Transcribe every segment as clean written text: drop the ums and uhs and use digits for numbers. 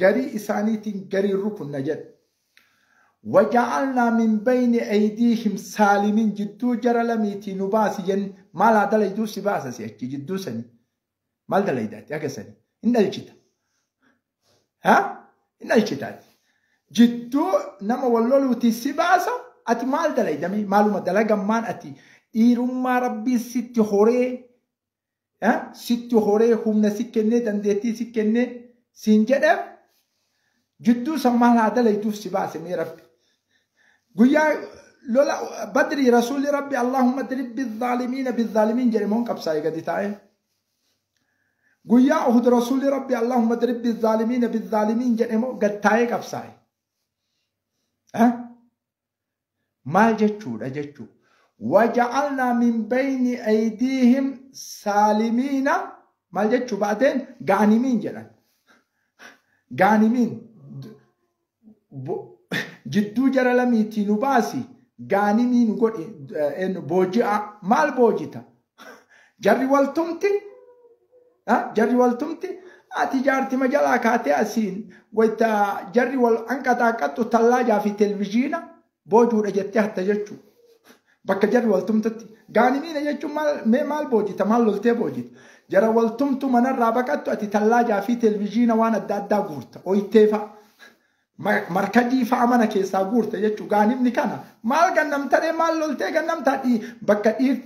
Garii isaaniitiin garii rukunna jedhe. Waja'alnaa min bayni aydiihim saalimiin jidduu jara lamiitii nu baasi jenne maal haa dalayduu si baasa si achi jidduu sanii. Maal dalaydaati haga sanii? Hin dhalchita. Haa? Hin dhalchitaati. Jidduu nama wal loluutii si baasa ati maal dalaydame maaluma dalagammaan ati dhiirummaa rabbii sitti horee sitti horee humna si kennee dandeettii si kennee siin jedheef jidduu san maal haa dalayduuf si baase mee rabbi. Guyyaa lola badrii rasuulli rabbi Allahumma drib bizzaalimiina bizzaalimiin jedhe moon qabsaa'e gadi taa'e. Guyyaa Uhud rasuulli rabbi Allahumma drib bizzaalimiina bizzaalimiin jedhe moo gad taa'ee qabsaa'e. Maal jechuudha jechuu. Waja'alnaa min bayni aydiihim saalimiina maal jechuu baateen gaanimiin jedhan. Gaanimiin jidduu jara lamiitii nu baasi gaanimii nu godhi booji'a maal boojita? Jarri waltumti jarri waltumti ati jaartima jalaa kaatee asiin wayta jarri wal anqaxaaqaxxu tallaajaa fi televizhiina boojuudha jettee hatta jechuu. Bakka jarri waltumtutti gaanimiina jechuun maal maal boojita maal loltee boojita? Jara waltumtu manarraa baqattu ati tallaajaa fi televizhiina waan adda addaa guurta oyitee fa'a. Markajii fa'a mana keessaa guurta jechuun gaanimni kana maal gannamtaree maal loltee gannamtaa bakka dhiir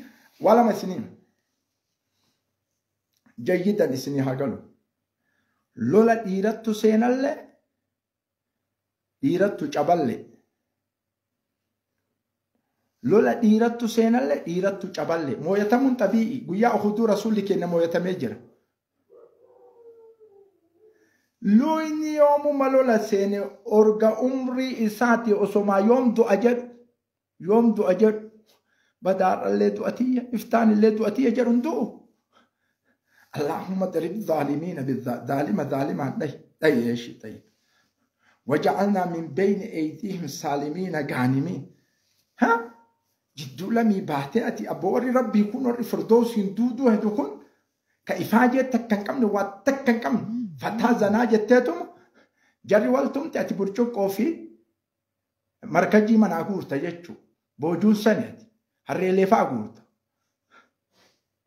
walama isiniin jayyidan isinii haa galu. Lola dhiirattu seenallee dhiirattu caballee. Lola dhiirattu seenallee dhiirattu caballee. Mooyatamuun xabii'i guyyaa Uhuduu rasuulli keenya mooyatamee jira. Luyni yoomuma lola seene orga umrii isaati osomaa yoom du'a jedhu yoom du'a jedhu badaarrallee du'atiyya iftaanillee du'atiyya jedhu hin du'u. Allahumma darib zaalimiina zaalima zaalimaan dhahi dhahi eeshi dhahi. Waja'alnaa min bayni aydiihim saalimiina gaanimiin. Ha? Jidduu lamii baatee ati abboo warri rabbii kun warri firdoosiin duuduu hedu kun ka ifaajee takka hin qabne waa takka hin qabne fataa zanaa jetteetuma jarri waltumti ati burcuqqoo fi markajii manaa guurta jechuu boojuun sani ati harreelee fa'a guurta.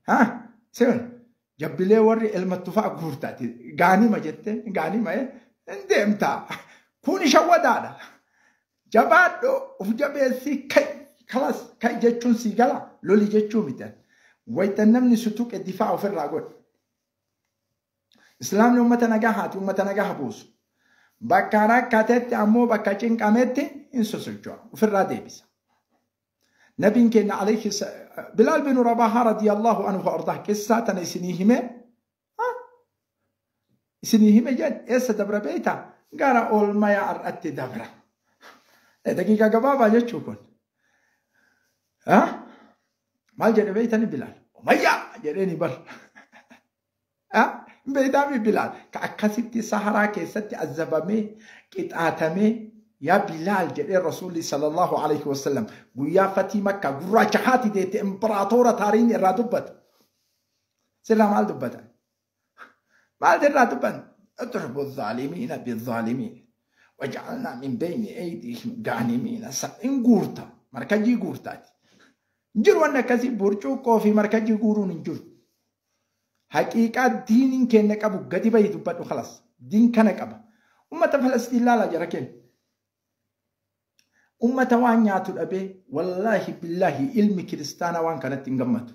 Ha? Seven jabbilee warri elmattu fa'a guurta ati gaanima jettee gaanima hin deemtaa. Kun shawwadaadha. Jabaadhoo of jabeessii kai kalas kai jechuun sii gala loli jechuu miti. Wayita namni si tuqe difaa ofirraa godhe. Islaamni uummata nagaa haati uummata nagaa buusu. Bakka rakkatetti ammoo bakka cinqametti hin sosocho'a ofirraa deebisa. Nabiin keenya alayhi Bilaal bin Rabahaa radiyallahu anhu ardaa qissaa tana isinii hime isinii hime jedhe eessa dabra beektaa gara oolmaya har'atti dabra. Daqiiqaa gabaabaa jechuu kun. Maal jedhe beektani Bilaal? Umayyaa jedheeni bar. Beektaami Bilaal ka akkasitti saharaa keessatti azabamee qixaatamee yaa Bilaal jedhee Rasuulli sallallahu alaihi wasallam guyyaa fatii Makkaa gurraacha haati deette impiraatoora taariin irraa dubbata. Sirraa maal dubbatan? Maal irraa dubbatan? اضربوا الظالمين بالظالمين وجعلنا من بين أيديهم غانمين إن غورتا مركجي غورتاتي jiru wanni akkasii burcuqqoo fi markajii guuruun hin jiru. Haqiiqaa diiniin keenya qabu gadi bahi dubbadhu kalas. Diin kana qaba. Uummata Falastiin laalaa jara keenya. Uummata waan nyaatu dhabee wallaahi billaahi ilmi kiristaanaa waan kanatti hin gammadu.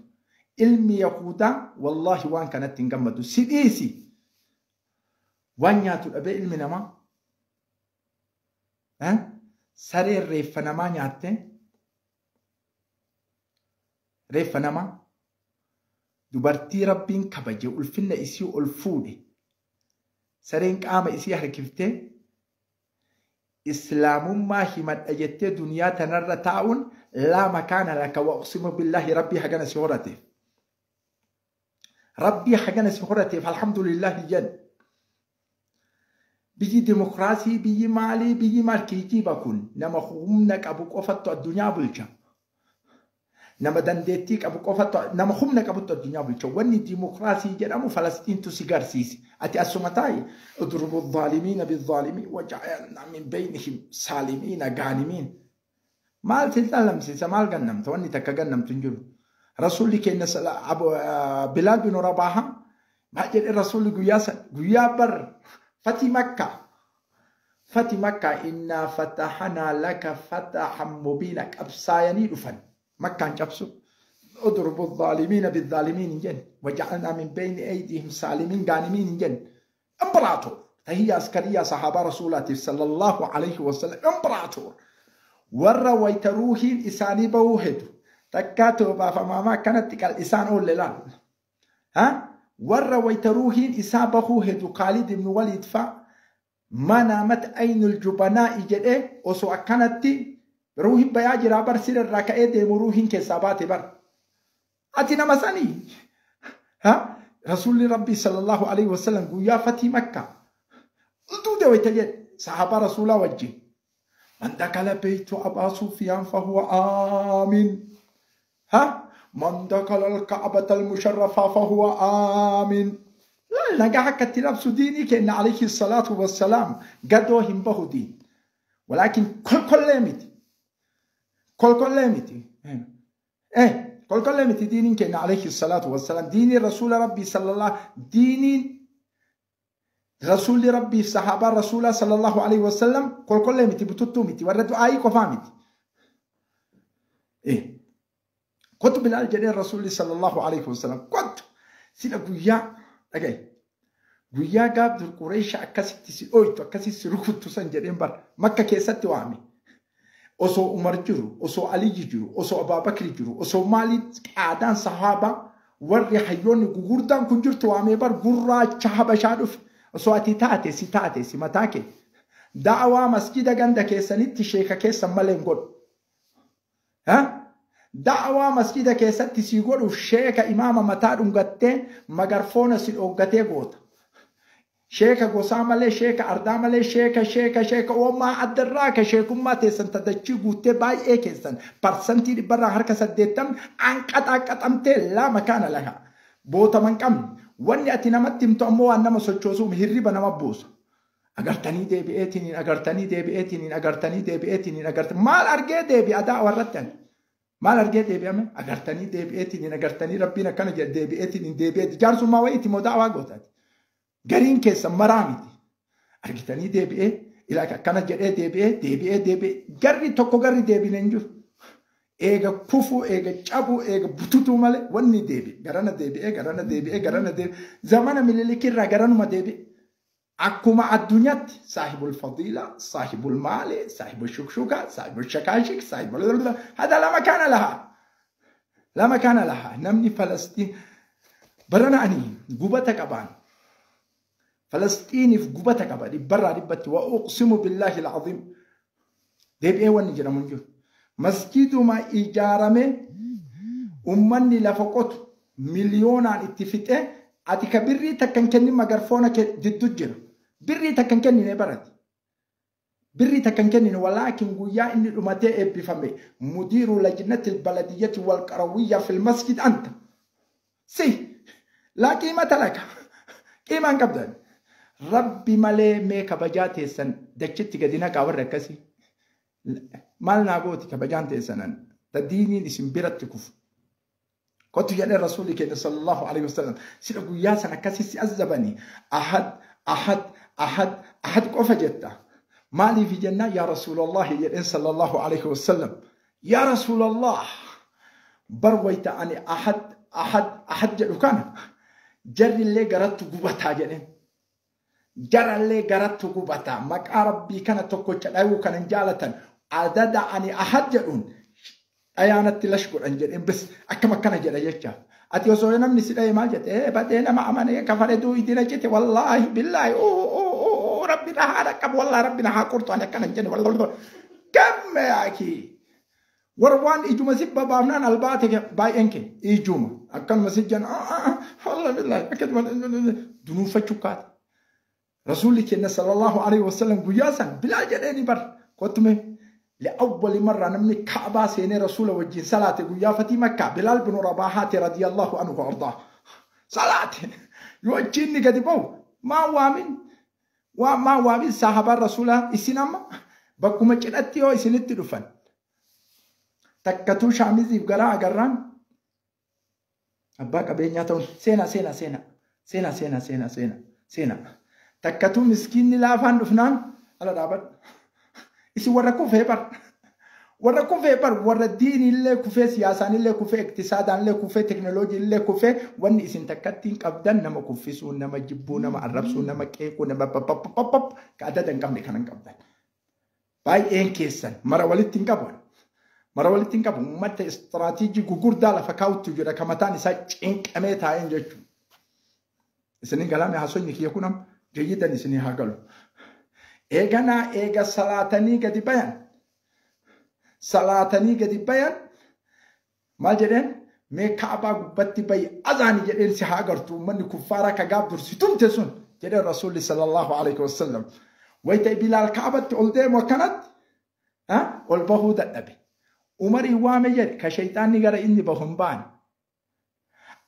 Ilmi Yahudaa wallaahi waan kanatti hin gammadu. Si dhiisi. Waan nyaatu dhabee ilmi namaa sareen reeffa namaa nyaattee reeffa namaa dubartii rabbiin kabaje ulfinna isii ol fuudhe sareen qaama isii harkiftee islaamummaa himadha jettee duniyaa tanarra taa'uun laa makaana laka wa uqsimu billaahi rabbii hagana si horateef. Rabbii hagana si horateef alhamdulillahi jedhe. Biyyi dimokiraasii biyyi maalii biyyi maal kiijiba kun nama humna qabu qofattu addunyaa bulcha. Nama dandeettii qabu qofatu, nama humna qabutu addunyaa bulcha. Wanni diimokiraasii jedhamu Falastiintu si garsiise. Ati asuma taa'i. Udrubu dhaalimiina bidhaalimiin waja'alnaa min baynihim saalimiina gaanimiin. Maal si xalamsiisa, maal gannamta? Wanni takka gannamtu hin jiru. Rasuulli keenya Bilaal bin Rabaaha maal jedhe rasuulli guyyaa san, guyyaa bar fati Makkaa. Fati Makkaa innaa fatahanaa laka fatahan mubiina qabsaayanii dhufan. Makkaan cabsu. Udrubu dhaalimiina bidhaalimiin hin jenne. Waja'alnaa min bayni aydihim saalimiin gaanimiin hin jenne. Imperaator. Tahiyya askariyaa sahaabaa rasuulaatiif sallallahu alayhi wasallam imperaator. Warra wayta ruuhiin isaanii bahuu hedu. Takkaa toobaaf amaamaa akkanatti qal'isaan oolle laal. Warra wayta ruuhiin isaa bahuu hedu Khaalid ibn Waliid fa'a manaamat aynul jubanaa'i jedhee osoo akkanatti ruuhiin bayaa jiraa bar sirra irraa ka'ee deemu ruuhiin keessaa baate bar. Ati nama sanii. Rasuulli Rabbii sallallahu alaihi wasallam guyyaa fatii Makkaa. Duude wayta jedhe sahaabaa rasuulaa wajjin. Man dakala beeytu Abaa Sufyaan fahuwa aamin. Man dakala al-Ka'bata al-musharrafa fahuwa aamin. Nagaa akka itti labsu diinii kenna alayhi salaatu wassalaam gadoo hin bahu diin. Walaakin kolkollee miti. Kolkollee miti. Kolkollee miti diiniin kenna alayhi salaatu wassalaam. Diiniin rasuula Rabbii sallallahu diiniin rasuulli Rabbii sahaabaa rasuulaa sallallahu alayhi wasallam kolkollee miti, bututtuu miti, warra du'aayii qofaa miti. Kottu Bilaal jedhee rasuulli sallallahu alayhi wasallam kottu sila guyyaa dhagaye. Guyyaa gaaf dur Qureesha akkasitti si dhooytu akkasitti si rukuttu san jedheen bar Makka keessatti waame. Osoo Umar jiru, osoo Aliyyi jiru, osoo Abaabakri jiru, osoo maaliin qaadaan sahaabaa warri hayyoonni gugurdaan kun jirtu waamee bar gurraacha Habashaa dhufe. Osoo ati taate si taate si mataa kee. Da'awaa masjida ganda keessanitti sheeka keessan malee hin godhu. Da'awaa masjida keessatti si godhuuf sheeka imaama mataa dhungattee magarfoona si dhooggatee goota. Sheeka gosaa malee, sheeka ardaa malee, sheeka sheeka sheeka oomaa addarraa ka sheekummaa teessan tadachii guuttee baay'ee keessan parsantii 80% anqaxaaqaxamtee lama kaana laha. Bootama hin qabne. Wanni ati namatti himtu ammoo waan nama sochoosuuf hirriba nama buusa. Agartanii deebi'eetiniin agartanii deebi'eetiniin agartanii deebi'eetiniin agartanii maal argee deebi'a da'awaa irratti ani? Maal argee deebi'ame? Agartanii deebi'eetiniin agartanii Rabbiin akkana jedhe deebi'eetiniin deebi'eeti. Jaarsummaa wayiiti moo da'awaa gootaati? Gariin keessan maraa miti. Argitanii deebi'ee ilaa akkana jedhee deebi'ee deebi'ee deebi'ee garri tokko garri deebine hin jiru. Eega kufuu, eega cabuu, eega bututuu malee wanni deebi'e. Garana deebi'ee, garana deebi'ee, garana deebi'ee. Zamana Minilikirraa garanuma deebi'e. Akkuma addunyaatti saahibul fadiila, saahibul maali, saahibul shukshuka, saahibul shakaashik, saahibul hada lama kana laha. Lama kana laha. Namni Falastiin barana ani gubata qabaan. Falastiiniif gubata qaba 100%. Wa uqsimu billaahi al-aziim. Deebi'ee wanni jedhamu hin jiru. Masjiduma ijaarame ummanni lafa qotu miliyoonaan itti fixee ati ka birrii takka hin kennin magarfoona jiddu jira. Birrii takka hin kennine barate. Birrii takka hin kennine walaakin guyyaa inni dhumatee eebbifame mudiiru lajnati baladiyyati wal qarawiyya fil masjid anta. Si laa qiimata laka. Qiimaa hin qabdan. Rabbi malee mee kabajaa teessan dachitti gadi naqaa warri akkasii. Maal naa gooti kabajaan teessanan ta diiniin isin biratti kufu. Kottu jedhee rasuulli keenya sallallahu alaihi wasallam sila guyyaa san akkasii si azabanii ahad ahad ahad ahad qofa jetta. Maaliif jennaan yaa rasuulallahi jedheen sallallahu alaihi wasallam. Yaa rasuulallah bar wayta ani ahad ahad ahad jedhu kana jarrillee garattu gubataa jedheen. Jarallee garattu gubataa maqaa rabbii kana tokkocha dhayuu kan hin jaalatan adada ani ahad jedhuun dhayaanatti lash godhan jedheen bis akkam akkana jedha jecha. Ati osoo namni si dhaye maal jette badee nama amanee kafare duu idina jette wallaahi billaahi rabbi na haa dhaqqabu wallaahi rabbi na haa qortu ani akkana hin jenne wallaahi gamme yaakii. Warra waan ijuma si babaafnaan albaate baay'een kee ijuma akkanuma si jenna wallaahi billaahi akkasuma dunuunfachuu kaate. Rasuulli keenya sallallahu alaihi wasallam guyyaa san Bilaal jedheeni bar kottume لأول مرة نمني كعبة سيني رسول وجين صلاة قيافتي مكة بلال بن رباحة رضي الله عنه وأرضاه صلاة يوجيني قد بو ما وامن وما وامن صحابة الرسول إسنما بكم جنتي أو إسنتي رفن تكتو شامزي بقراء قران أباك أبين سينا سينا سينا سينا سينا سينا سينا سينا تكتو مسكين لافان رفنان على رابط إسي ورا كوفي بر ورا كوفي بر ورا الدين اللي كوفي سياسة اللي كوفي اقتصاد اللي كوفي تكنولوجيا اللي كوفي وان إسن تكتين قبدان نما كوفيسو نما جبو نما عربسو نما كيكو نما بب بب بب بب كعددن قمني كانن قبدان باي إن كيسن مرة ولدتين قبون مرة ولدتين قبون متى استراتيجي غوغور دالا فكاوتو جرا كمتان إسا إنك أميتا إن جتشو إسنين كلامي حسوني كي يكونم جيدا إسنين هاقلو إيغانا إيغا صلاتني قد بيان صلاتني قد بيان ما جدين مي كعبة قبتي بي أذاني جدين سيحاقرتو من كفارة كقاب درسي تسون جدين رسول صلى الله عليه وسلم ويتا بلال كعبة تقول ديم وكانت ها والبهو دقبي عمر وامي جد كشيطان نقرأ إني بهم بان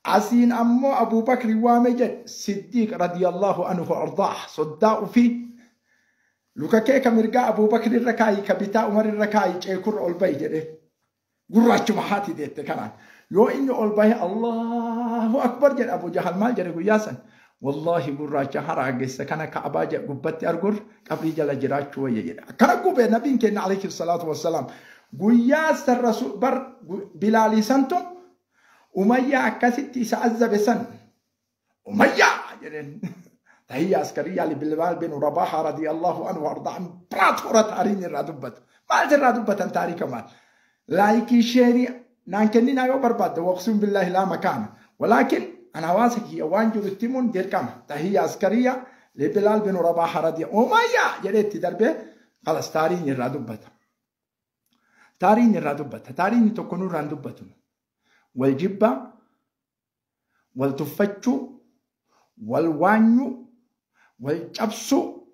عسين أمو أبو بكر وامي جد صديق رضي الله عنه وأرضاه صداء فيه لوكا كيكا مرقا أبو بكر الركاي كبتا عمر الركاي تشيكور أولباي جده قراتش محاتي ديت كمان يو إني أولباي الله أكبر جد أبو جهل مال جده قياسا والله قراتش هراجس كان كعبا جد قبتي أرجر قبل جل جرات شوية جده كان قبة نبي كان عليه الصلاة والسلام قياس الرسول بر بلالي سنتم أمية كستي سعزب سن أمية جده تحية عسكرية لبلال بن رباحة رضي الله عنه وارضاه امبراطورة تاريني الرادبت ما الرادبت انت تاري كمان لايكي شيري نانكني نايو برباد واقسم بالله لا مكان ولكن انا واثق هي وانجو التيمون دير كام تحية عسكرية لبلال بن رباحة رضي أمية جريت دربه خلاص تاريني الرادبت تاريني الرادبت تاريني تكونوا راندبتون والجبة والتفتشو والوانيو والجبسو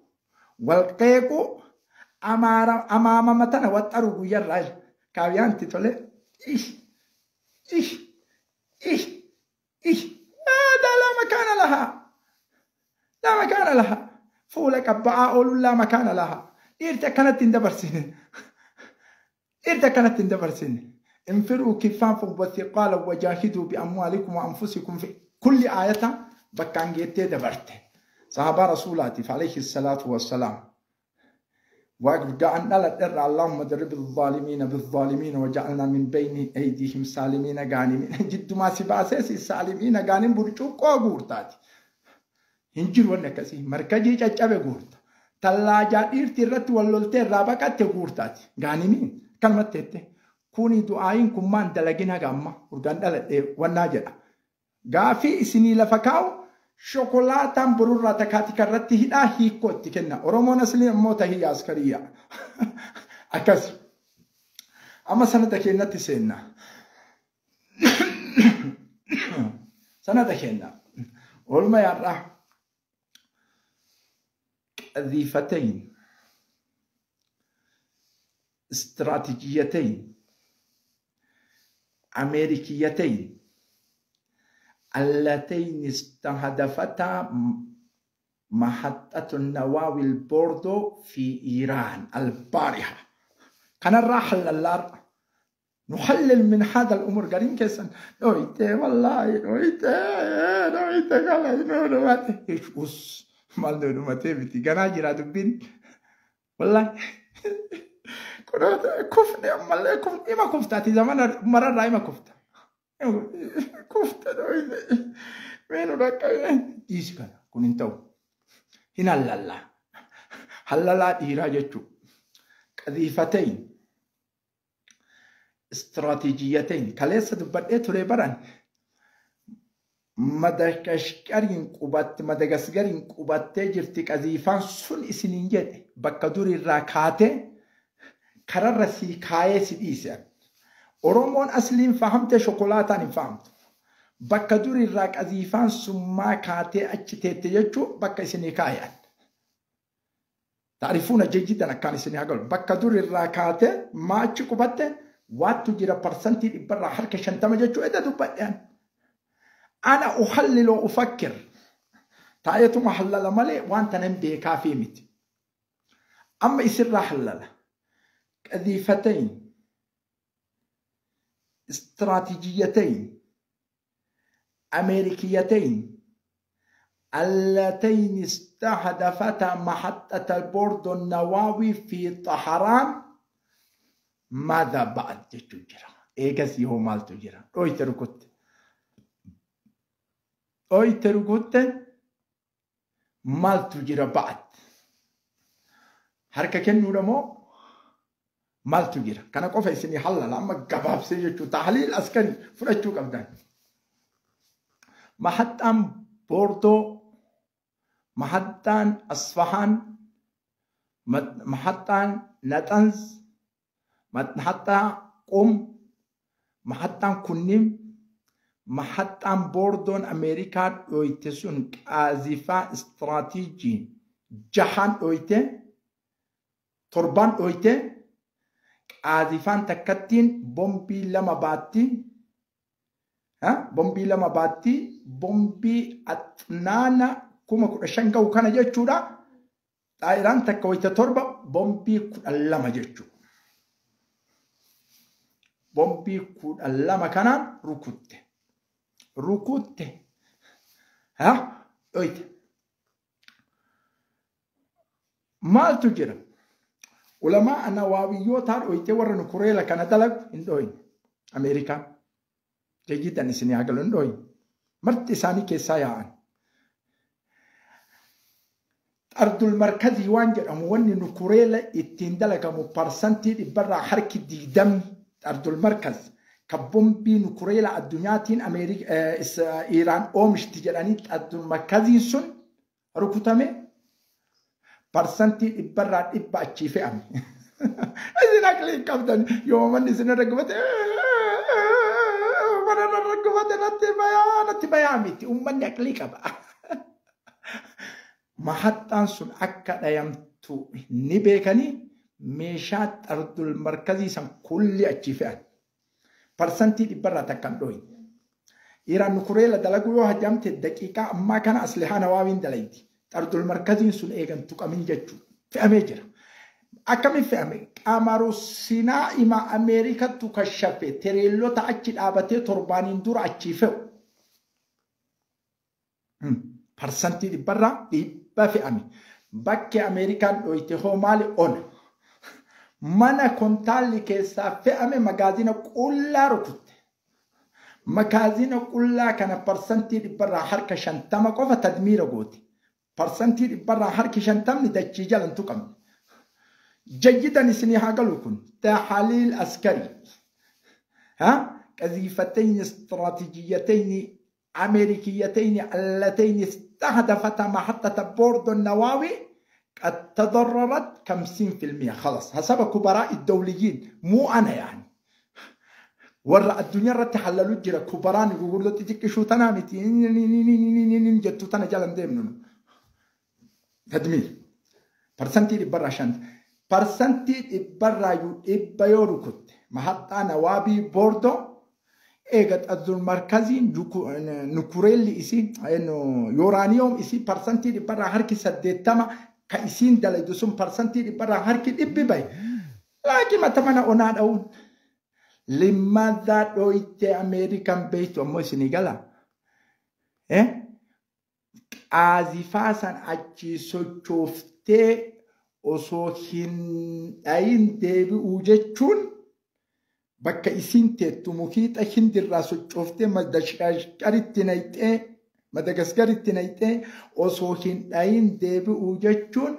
والقيقو أمام متنا واترو يراج كابيان تتولي إيش إيش إيش إيش هذا لا مكان لها لا مكان لها فولك أبعاء لا مكان لها إيرتا كانت تندبر سنين إيرتا كانت تندبر سنين انفروا كفافا وثقالا وجاهدوا بأموالكم وأنفسكم في كل آية بكان جيتي دبرته صحابة رسولاتي عليه الصلاة والسلام وقعنا لتر اللهم ضرب الظالمين بالظالمين وجعلنا من بين أيديهم سالمين غانمين جد ما سباسيس سالمين غانم برچو كو غورتاتي هنجر ونكسي مركزي چچبه غورت تلاجا ديرتي رت ولولتي رابقته غورتاتي غانمين كلمة تته كوني دعاين كمان دلقنا غاما ورغان دلده وناجدا غافي اسني لفكاو شوكولاتان برورا تكاتي كرتي هدا هيكوتي كنا أورومو نسلي موتا هي عسكرية أكس أما سنة كنا تسينا سنة كنا ولما يرى قذيفتين استراتيجيتين أمريكيتين اللتين استهدفتا محطة النواوي البوردو في إيران البارحة. كان الراحل للار نحلل من هذا الأمور قرين كيسن نويته والله نويته نويته قال نويته إيش أس مال نويته بتي كان جرا دبين والله كنا كفنا مال كفنا إما كفتاتي زمان مرة راي ما كفتا كفتة وين وراك إيش كان كنتو هنا لالا هلالا إيراجتو قذيفتين استراتيجيتين كليسة بدأت لبران مدغشقرين قبات مدغشقرين قبات جرتي قذيفان سن إسنين جد بكدور الراكاته قرر سيكاية سيديسة أورومون أصلين فهمت شوكولاتة فهمت بكدور الراك قذيفان سما كاته أشتيت يجو بك إسنين كايات Taarifuuna jejjitan akkaan isin haa galu. Bakka dur irraa kaate maachi qubatte waattu jira parsantii dhibbarraa harka 50 jechuu edda dubbadhean. Ana uhalliloo ufakkir. Taa'eetuma hallala malee waan tanan beekaa fi miti. Amma isirraa hallala. Qadiifatayn. استراتيجيتين أمريكيتين اللتين استهدفتا محطة البورد النووي في طهران ماذا بعد تجرى؟ إيجاس يهو مال تجرى أوي تركت أوي تركت مال تجرى بعد حركة كنو رمو maaltu jira? Kana qofa isinii hallala amma gabaabsee jechuun tahliil askari fudhachuu qabdan. Mahaxxaan Boordoo, mahaxxaan Asfahaan, mahaxxaan Naxanz, mahaxxaa Qum, mahaxxaan kunniin, mahaxxaan Boordoon Ameerikaa dhooyte sun qaazifaa istiraatiijii jahaan dhooyte, torbaan dhooyte. Qaazifaan takkattiin bombii lama baatti. Bombii lama baatti. Bombii axnaana 15,000 ga'u kana jechuudha. Xaayiraan takka wayita 7 bombii 12 jechuudha. Bombii 12 kanaan rukutte. Rukutte. Dhoyte. Maaltu jira? Ulamaa nawaawiyyoota dhoytee warra nukureela kana dalagu hin dhoyne. Ameerikaan jejjitan isin haa galu hin dhoyne. Marti isaanii keessaa yaa'an. Ardul markazii waan jedhamu wanni nukureela ittiin dalagamu parsantii dhibbarraa harki 20 ardul markaz ka bombii nukureela addunyaatiin Iraan oomishti jedhanii ardul markaziin sun rukutame. Parsantii dhibbarraa 100 achii fe'ame. Isin aqlii qabdan yoo manni isin irra gubate mana irra gubate natti bayaa miti uummanni aqlii qaba. Mahaxxaan sun akka dhayamtu ni beekanii meeshaa xardul markazii san kulli achii fe'an. Parsantii dhibbarraa takka hin dhooyne. Iraan nukureela dalaguu yoo hajamte daqiiqaa ammaa kana aslihaa nawaawiin dalayti. Xardul markaziin sun eegan tuqamin jechuudha. Fe'amee jira. Akkamiin fe'ame? Qamaru sinaa ima Ameerikattu kashafe tereellota achi dhaabatee torbaaniin dura achii fe'u. Parsantii dhibbarraa 100 fe'ame. Bakki Ameerikaan dhoyte hoo maali ona? Mana kontaalli keessaa fe'ame magaazina qullaa rukutte. Magaazina qullaa kana parsantii dhibbarraa harka 50 qofa tadmiira goote. Parsantii dhibbarraa harki 50 dachii jalan tuqamne. Jayyidan isinii haa galu kun tahaliil askari. قذيفتين استراتيجيتين أمريكيتين اللتين استهدفتا محطة بوردو النووي قد تضررت 50% خلاص حسب كبراء الدوليين مو أنا يعني. warra addunyaa irratti hallalu jira kubaraan gurguddoo xixiqqishuu tanaa miti jettu tana jalan deemnu. Tadmiir. Parsantii 500. Parsantii 100 yoo rukutte mahaxxaa nawaabii boordoo eega xaddul markaziin nukureelli isii yooraaniyoom isii parsantii 80% ka isiin dalaydu sun parsantii 100% bahe. Laakiin mata mana onaa dha'uun. Limaadhaa dhooyte Ameerikaan beektu ammoo isinii gala. Qaazifaa san achii sochooftee osoo hin dhayin deebi'uu jechuun bakka isiin teettu mukiixa hindirraa sochooftee Madagaskaritti nayxee osoo hin dhayin deebi'uu jechuun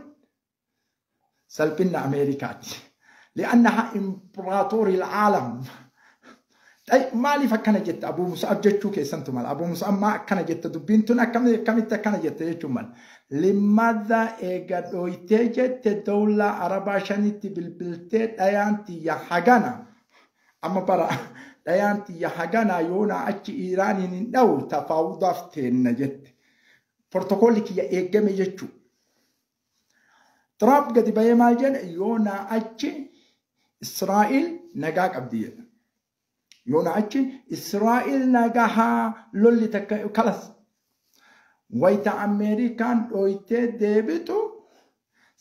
salphina Ameerikaati. لأنها إمبراطور العالم. طيب مالي فكنا جت أبو مصعب جتشو كيسنتو مال أبو مصعب ما كان جت دبينتنا كم كان جت جتشو مال. لماذا إيجادويتي جت دولة عربة شنيتي بالبلتيت أيانتي يا حجانا أما برا أيانتي يا حجانا يونا أتش إيراني نو تفاوضفتين جت بروتوكولك يا إيجامي جتشو. Tiraamp gadi bahee maal jedhe? Yoonaa achi Israa'el nagaa qabdi jedha. Yoonaa achi Israa'el nagahaa lolli takka kalas. Wayita Ameerikaan dhooytee deebitu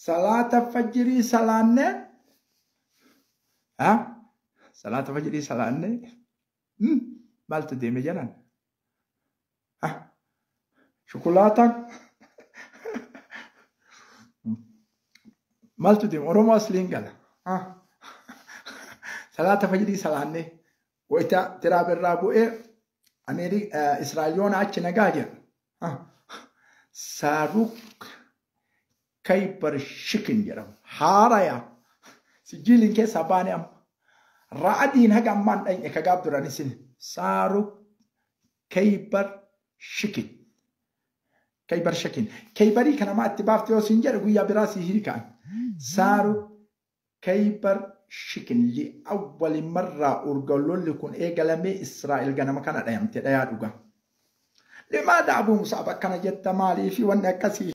salaata fajirii salaannee, salaata fajirii salaannee maaltu deeme jedhan? Shukulaataan maaltu deeme? Oromoo asliin gala. Salaata fajirii salaannee wayita Tiraamp irraa bu'ee Israa'el yoona achi nagaa jedhu. Saaruk Kaybar Shikin jedhamu. Haaraya. Sijiiliin keessaa baane amma. Ra'adiin haga ammaan dhanye ka gaaf duran isin. Saaruk Kaybar Shikin. Kaybar Shikin. Kaybarii kana maa itti baafte yoo siin jedhe, guyyaa biraa si hiikaan. Saaruk Kaybar Shikin li'awwali marraa urga lolli kun eegalamee Israa'el ganama kana dhayamte dhayaa dhugaa. Limaadha Abuu Musaab akkana jetta? Maalii fi wanni akkasii?